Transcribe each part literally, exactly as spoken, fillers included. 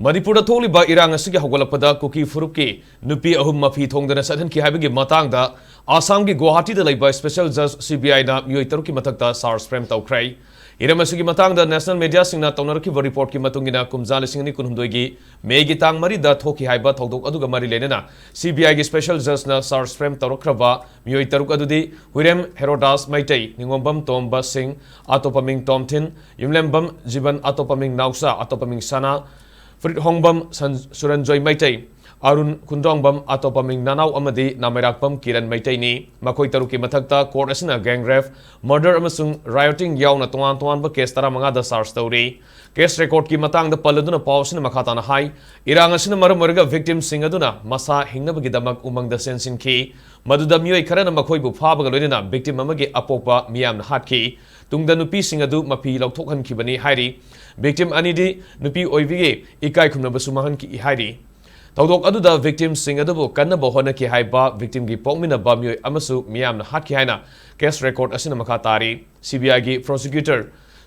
ꯃꯅꯤꯄꯨꯔꯗ ꯊꯣꯛꯂꯤꯕ ꯏꯔꯥꯡ ꯑꯁꯤꯒꯤ ꯍꯧꯒꯠꯂꯛꯄꯗ ꯀꯨꯀꯤ ꯐꯨꯔꯨꯞꯀꯤ ꯅꯨꯄꯤ ꯑꯍꯨꯝ ꯃꯐꯤ ꯊꯣꯡꯗꯅ ꯆꯠꯍꯟꯈꯤ ꯍꯥꯏꯕꯒꯤ ꯃꯇꯥꯡꯗ ꯑꯁꯥꯝꯒꯤ ꯒꯨꯋꯥꯍꯥꯇꯤꯗ ꯂꯩꯕ special judge C B I ꯅ ꯃꯤꯑꯣꯏ ꯇꯔꯨꯛꯀꯤ ꯃꯊꯛꯇ charge frame ꯇꯧꯈ꯭ꯔꯦ꯫ ꯍꯤꯔꯝ ꯑꯁꯤꯒꯤ ꯃꯇꯥꯡꯗ national mediaꯁꯤꯡꯅ ꯇꯧꯅꯔꯛꯈꯤꯕ reportꯀꯤ ꯃꯇꯨꯡ ꯏꯟꯅ, ꯀꯨꯝꯖꯥ ꯂꯤꯁꯤꯡ ꯑꯅꯤ ꯀꯨꯟꯍꯨꯝꯗꯣꯏꯒꯤ Mayꯒꯤ ꯇꯥꯡ ꯃꯔꯤꯗ ꯊꯣꯛꯈꯤ ꯍꯥꯏꯕ ꯊꯧꯗꯣꯛ ꯑꯗꯨꯒ ꯃꯔꯤ ꯂꯩꯅꯅ C B Iꯒꯤ special judgeꯅ charge frame ꯇꯧꯔꯛꯈ꯭ꯔꯕ ꯃꯤꯑꯣꯏ ꯇꯔꯨꯛ ꯑꯗꯨꯗꯤ ꯍꯨꯏꯔꯦꯝ ꯍꯦꯔꯣꯗꯥꯁ ꯃꯩꯇꯩ, ꯅꯤꯉꯣꯝꯕꯝ ꯇꯣꯝꯕ ꯁꯤꯡ, ꯑꯇꯣꯞꯄ ꯃꯤꯡ ꯇꯣꯝꯊꯤꯟ, ꯌꯨꯝꯂꯦꯝꯕꯝ ꯖꯤꯕꯟ, ꯑꯇꯣꯞꯄ ꯃꯤꯡ ꯅꯥꯎꯆꯥ, ꯑꯇꯣꯞꯄ ꯃꯤꯡ ꯁꯅꯥ, ꯐꯨꯔꯤꯠꯍꯣꯡꯕꯝ ꯁꯟ-, ꯁꯨꯔꯟꯖꯣꯏ ꯃꯩꯇꯩ, ꯑꯔꯨꯟ ꯈꯨꯟꯗ꯭ꯔꯣꯡꯕꯝ, ꯑꯇꯣꯞꯄ ꯃꯤꯡ ꯅꯅꯥꯎ ꯑꯃꯗꯤ ꯅꯥꯃꯩꯔꯥꯛꯄꯝ ꯀꯤꯔꯟ ꯃꯩꯇꯩꯅꯤ꯫ ꯃꯈꯣꯏ ꯇꯔꯨꯛꯀꯤ ꯃꯊꯛꯇ court ꯑꯁꯤꯅ gang rape, murder ꯑꯃꯁꯨꯡ rioting ꯌꯥꯎꯅ ꯇꯣꯉꯥꯟ ꯇꯣꯉꯥꯟꯕ case ꯇꯔꯥꯃꯉꯥꯗ charge ꯇꯧꯔꯤ꯫ Case recordꯀꯤ ꯃꯇꯥꯡꯗ ꯄꯜꯂꯗꯨꯅ ꯄꯥꯎ ꯑꯁꯤꯅ ꯃꯈꯥ ꯇꯥꯅ ꯍꯥꯏ, ꯏꯔꯥꯡ ꯑꯁꯤꯅ ꯃꯔꯝ ꯑꯣꯏꯔꯒ victimꯁꯤꯡ ꯑꯗꯨꯅ ꯃꯁꯥ ꯍꯤꯡꯅꯕꯒꯤꯗꯃꯛ ꯎꯃꯪꯗ ꯆꯦꯟꯁꯤꯟꯈꯤ꯫ ꯃꯗꯨꯗ ꯃꯤꯑꯣꯏ ꯈꯔꯅ ꯃꯈꯣꯏꯕꯨ ꯐꯥꯕꯒ ꯂꯣꯏꯅꯅ victim ꯑꯃꯒꯤ ꯑꯄꯣꯛꯄ ꯃꯤꯌꯥꯝꯅ ꯍꯥꯠꯈꯤ꯫ ꯇꯨꯡꯗ ꯅꯨꯄꯤꯁꯤꯡ ꯑꯗꯨ ꯃꯐꯤ ꯂꯧꯊꯣꯛꯍꯟꯈꯤꯕꯅꯤ ꯍꯥꯏꯔꯤ꯫ Victim ꯑꯅꯤꯗꯤ ꯅꯨꯄꯤ ꯑꯣꯏꯕꯒꯤ ꯏꯀꯥꯏ ꯈꯨꯝꯅꯕꯁꯨ ꯃꯥꯡꯍꯟꯈꯤ ꯍꯥꯏꯔꯤ꯫ ꯊꯧꯗꯣꯛ ꯑꯗꯨꯗ victimꯁꯤꯡ ꯑꯗꯨꯕꯨ ꯀꯟꯅꯕ ꯍꯣꯠꯅꯈꯤ ꯍꯥꯏꯕ victimꯒꯤ ꯄꯣꯛꯃꯤꯟꯅꯕ ꯃꯤꯑꯣꯏ ꯑꯃꯁꯨ ꯃꯤꯌꯥꯝꯅ ꯍꯥꯠꯈꯤ ꯍꯥꯏꯅ case record ꯑꯁꯤꯅ ꯃꯈꯥ ꯇꯥꯔꯤ꯫ C B Iꯒꯤ prosecutor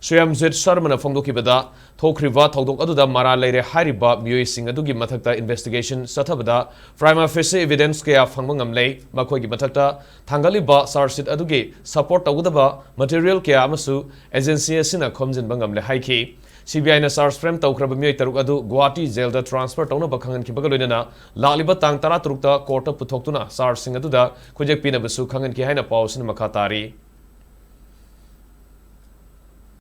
ꯁ꯭ꯌꯥꯝꯖꯤꯠ ꯁꯔꯃꯅ ꯐꯣꯡꯗꯣꯛꯈꯤꯕꯗ, ꯊꯣꯛꯈ꯭ꯔꯤꯕ ꯊꯧꯗꯣꯛ ꯑꯗꯨꯗ ꯃꯔꯥꯜ ꯂꯩꯔꯦ ꯍꯥꯏꯔꯤꯕ ꯃꯤꯑꯣꯏꯁꯤꯡ ꯑꯗꯨꯒꯤ ꯃꯊꯛꯇ investigation ꯆꯠꯊꯕꯗ prima facie evidence ꯀꯌꯥ ꯐꯪꯕ ꯉꯝꯂꯦ꯫ ꯃꯈꯣꯏꯒꯤ ꯃꯊꯛꯇ ꯊꯥꯡꯒꯠꯂꯤꯕ charge sheet ꯑꯗꯨꯒꯤ support ꯇꯧꯒꯗꯕ material ꯀꯌꯥ ꯑꯃꯁꯨ agency ꯑꯁꯤꯅ ꯈꯣꯝꯖꯤꯟꯕ ꯉꯝꯂꯦ ꯍꯥꯏꯈꯤ꯫ C B Iꯅ charge frame ꯇꯧꯈ꯭ꯔꯕ ꯃꯤꯑꯣꯏ ꯇꯔꯨꯛ ꯑꯗꯨ ꯒꯨꯋꯥꯍꯥꯇꯤ jailꯗ transfer ꯇꯧꯅꯕ ꯈꯪꯍꯟꯈꯤꯕꯒ ꯂꯣꯏꯅꯅ ꯂꯥꯛꯂꯤꯕ ꯇꯥꯡ ꯇꯔꯥꯇꯔꯨꯛꯇ courtꯇ ꯄꯨꯊꯣꯛꯇꯨꯅ chargeꯁꯤꯡ ꯑꯗꯨꯗ ꯈꯨꯠꯌꯦꯛ ꯄꯤꯅꯕꯁꯨ ꯈꯪꯍꯟꯈꯤ ꯍꯥꯏꯅ ꯄꯥꯎ ꯑꯁꯤꯅ ꯃꯈꯥ ꯇꯥꯔꯤ꯫